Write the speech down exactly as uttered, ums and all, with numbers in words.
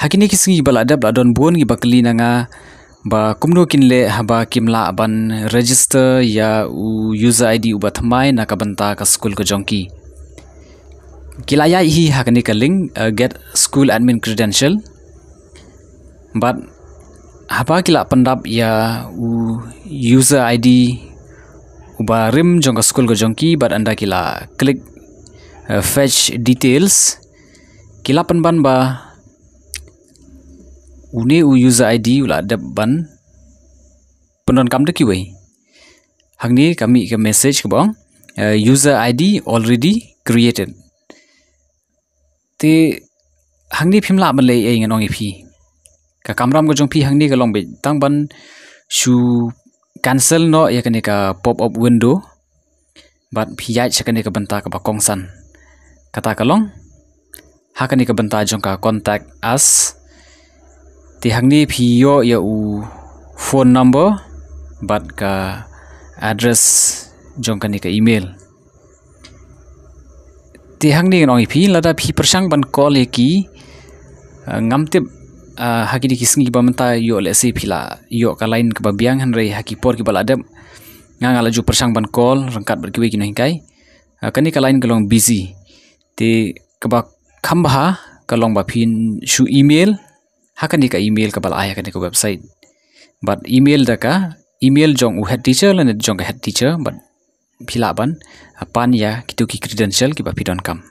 Ha kine ki sngi ba la dep la don bun kiba kylli na nga ba kumno kin leh haba kim lah ban register ïa u user I D uba thymmai na ka bynta ka skul ka jong ki. Ki la ïaid hi ha kane ka link, uh, Get School Admin Credential. Bad haba ki la pyndap ïa u user I D uba rim jong ka skul ka jong ki, bad ynda ki la click, uh, fetch details, ki la pynban ba une u user I D u la dep ban pyndonkam da kiwei. Hangne ka mih ka message kaba ong, uh, user I D already created. Te hangne phim lah ban leh ei, ngan ong ïa phi. Ka kamram ka jong phi hangne ka long beit tang ban shu cancel noh ïa kane ka pop up window bad phi ïaid sha kane ka bynta kaba kongsan. Kata ka long ha kane ka bynta jong ka Contact Us. Te hangne phi ïoh ïa u phone number bad ka address jong kane ka email. Te hangne ngan ong ïa phi, lada phi pyrshang ban call ïa ki, uh, ngam tip, uh, ha kine ki sngi ba mynta ïoh lehse phi la ïoh ka line kaba biang, hynrei ha ki por kiba la dep nga, nga la ju pyrshang ban call ryngkat bad kiwei ki nonghikai. Uh, kane ka line ka long busy. Te kaba kham bha ka long ba phin shu email ha kane ka email kaba la ai ha kane ka website. Bad email da ka email jong u head teacher lane jong ka head teacher, bad phi lah ban, uh, pan ïa kito ki credential kiba phi donkam.